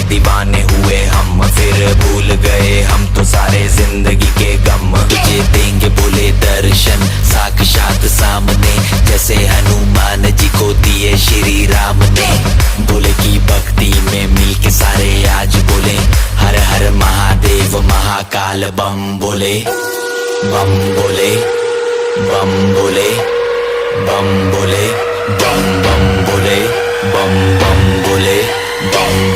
दीवाने हुए हम, फिर भूल गए हम तो सारे जिंदगी के गम। तुझे देंगे बोले दर्शन साक्षात सामने, जैसे हनुमान जी को दिए श्री राम ने। भोले की भक्ति में मिलके सारे आज बोले, हर हर महादेव महाकाल बम बोले, बम बोले, बम बोले, बम बोले, बम बम बोले, बम बम बोले, बम।